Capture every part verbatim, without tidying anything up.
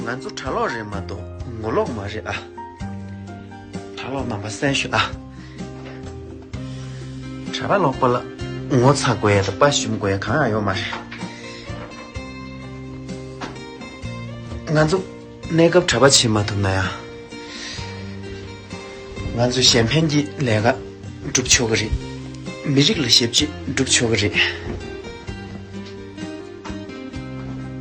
ང་ཚོ་གྲྭ་ལོག་རེད་མ་གཏོགས་ངོ་ལོག་མ་རེད་ཨ། གྲྭ་ལོག་རྣམ་པ་གསན་ཞུ་ཨ། གྲྭ་པ་ལོག་པ་ལ་ངོ་ཚ་དགོས་ཡ་དང་དཔའ་ཞུམ་དགོས་ཡ་གང་ཡང་ཡོད་མ་རེད། ང་ཚོ་གནས་སྐབས་གྲྭ་པ་བྱེད་མ་ཐུབ་ན་ཡང་། ང་ཚོས་གཞན་ཕན་གྱི་ལས་ཀ་སྒྲུབ་ཆོག་གི་རེད། མི་རིགས་ལ་ཞབས་ཕྱི་སྒྲུབ་ཆོག་གི་རེད།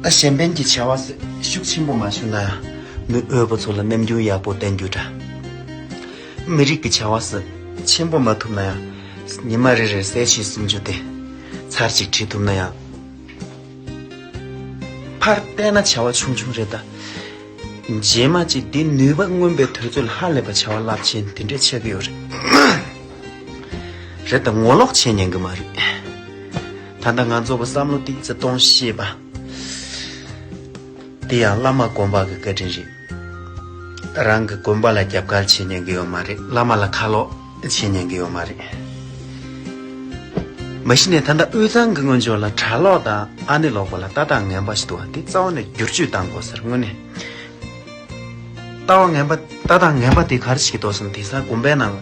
ད་གཞན་ཕན་གྱི་བྱ་བ་ཟེར་ཤུགས་ཆེན་པོ་མ་ཞུགས་ན་ཡང་མི་དབུལ་པོ་ཚོ་ལ་ནམ་རྒྱུན་ཡག་པོ་བསྟན་རྒྱུ་འདྲ། མི་རིགས་ཀྱི་བྱ་བ་ཟེར་ཆེན་པོ་མ་ཐུབ་ན་ཡང་ཉི་མ་རེ་རེར་གསལ་བྱེད་སུམ་ཅུ་དེ་ཚར་གཅིག་བྲིས་ཐུབ་ན་ཡང་། ཕར་བལྟས་ན་བྱ་བ་ཆུང་ཆུང་རེད་ད། རྗེས་མ་ཅིག་འདི་ནུས་པ་མངོན་པའི་དུས་ཚོད་ལ་ཧ་ལས་པ་བྱ་བ་རླབས་ཆེན་དེ་འདྲས་ཆགས་ཀྱི་ཡོད་རེད། རེད་ད་ངོ་ལོག་བྱེད་ཉན་གི་མ་རེད། ད་ལྟ་ང་ཚོ་གི་བསམ་བློ་ཏིག་ཙེ་གཏོང་ཤེས་པ། དེ་ཡང་བླ་མ་དགོན་པ་གི་བཀའ་དྲིན་རེད། རང་གི་དགོན་པ་ལ་རྒྱབ་འགལ་བྱེད་ཉན་གི་ཡོད་མ་རེད། བླ་མ་ལ་ཁ་ལོག་བྱེད་ཉན་གི་ཡོད་མ་རེད། མ་གཞི་ནས་ད་ལྟ་དབུས་གཙང་གི་ངོས་ཕྱོགས་ལ་གྲྭ་ལོག་དང་ཨ་ནེ་ལོག་པ་ལ་ལྟ་སྟངས་ངན་པ་ཞིག་འདུག་བ། དེ་རྩ་བ་ནས་བསྒྱུར་བཅོས་གཏང་དགོས་ཟེར་དངོས་གནས། ལྟ་བ་ངན་པ་ལྟ་སྟངས་ངན་པ་དེ་ག་རེ་ཞིག་འདུག་ཟེར་ན། དེང་སང་དགོན་པའི་ནང་ལ་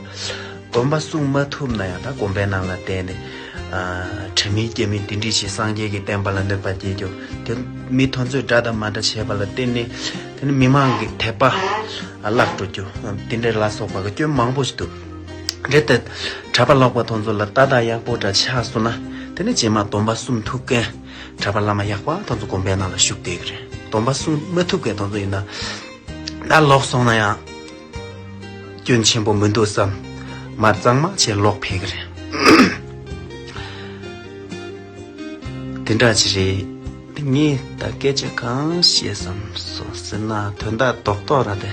དགོན་པ་སྲུང་མ་ཐུབ་ན་ཡང་ད་དགོན་པའི་ནང་ལ་བསྡད་ནས་ཨ་དྲ་མིག་རྒྱ་མིག་དེ་འདྲ་ཞིག་སངས་རྒྱས་ཀྱི་བསྟན་པ་ལ་གནོད་པ་སྐྱེལ་རྒྱུ་དེ། མི་དེ་ཚོས་འདྲ་དང་མ་འདྲ་བྱས་པ་ལ་བརྟེན་ནས་དེ་ནི་མི་མང་གི་དད་པ་བརླག་འགྲོ་རྒྱུ་དེ་འདྲ་ལ་སོགས་པ་གི་སྐྱོན་མང་པོ་ཞིག་འདུག་རེད་དེ། གྲྭ་པ་ལོག་པ་དེ་ཚོ་ལ་ལྟ་སྟངས་ཡག་པོ་འདྲ་ཆགས་སོང་ན་དེ་ནི་རྗེས་མ་སྡོམ་པ་སྲུང་ཐུབ་མཁན་གྲྭ་པ་བླ་མ་ཡག་པ་དེ་ཚོ་དགོན་པའི་ནང་ལ་བཞུགས་བསྡད་ཀྱི་རེད། སྡོམ་པ་སྲུང་མ་ཐུབ་མཁན་དེ་ཚོ་ཡིན་ན་ད་ལོག་སོང་ན་ཡང་སྐྱོན་ཆེན་པོ་མི་འདུག་བསམ། མར་གཙང་མ་བྱས་ལོག་ཕེབས་ཀྱི་རེད། དེ་འདྲ་ཅིག་རེད། ངས་ད་སྐད་ཆ་གང་བཤད་བསམ་སོང་ཟེར་ན་དོན་དག་རྡོག་རྡོག་ར་དེ།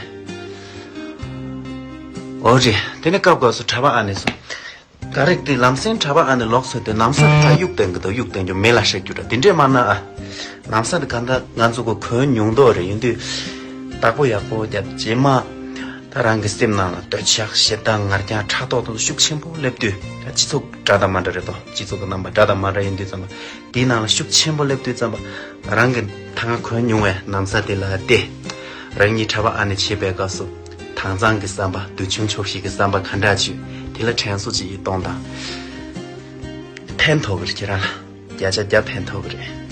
འོ་རེད། དེ་ནས་སྐབས་སྐབས་སུ་གྲྭ་པ་ཨ་ནེ་ཚོ། ག་རེ་དེ་ལམ་སེང་གྲྭ་པ་ཨ་ནེ་ལོག་སོང་དེ་ན་བཟའ་ཕར་གཡུག་བསྟན་གི་འདུག་གཡུག་བསྟན་རྒྱུ་མེ་ལ་བསྲེག་རྒྱུ་འདྲ་དེ་འདྲས་མ་གནང་ཨ། ན་བཟའ་དེ་ག་འདྲ་ང་ཚོ་གོ་གོན་མྱོང་མདོག་རེད། ཡིན་དུས་བདག་པོ་ཡག་པོ་རྒྱབ། རྗེས་མ་ད་རང་གི་སེམས་ནང་ལ་འདོད་ཆགས་ཞེ་སྡང་ང་རྒྱལ་ཕྲག་དོག་དེ་ཚོ་ཤུགས་ཆེན་པོ་སླེབས་དུས། ད་སྤྱི་ཚོགས་འདྲ་དང་མ་འདྲ་རེད་དོ། སྤྱི་ཚོགས་ཀྱི་རྣམ་པ་འདྲ་དང་མ་འདྲ་ཡིན་དུས་ཙམ་པ་དེའི་ནང་ལ་ཤུགས་ཆེན་པོ་སླེབས་དུས་ཙམ་པ་རང་གི་ད་སྔ་གོན་མྱོང་བའི་ན་བཟའ་དེ་ལ་བལྟས། རང་ཉིད་གྲྭ་པ་ཨ་ནེ་བྱེད་པའི་སྐབས་སུ་དྭངས་གཙང་གི་བསམ་པ། འདོད་ཆུང་ཆོག་ཤེས་ཀྱི་བསམ་པ་ག་འདྲ་བྱུང་། དེ་ལ་དྲན་གསོ་ཅིག་གཏོང་དང་། ཕན་ཐོགས་ཀྱི་རེད། ཁྱེད་རང་ལ་བརྒྱ་ཆ་བརྒྱ་ཕན་ཐོགས་ཀྱི་རེད།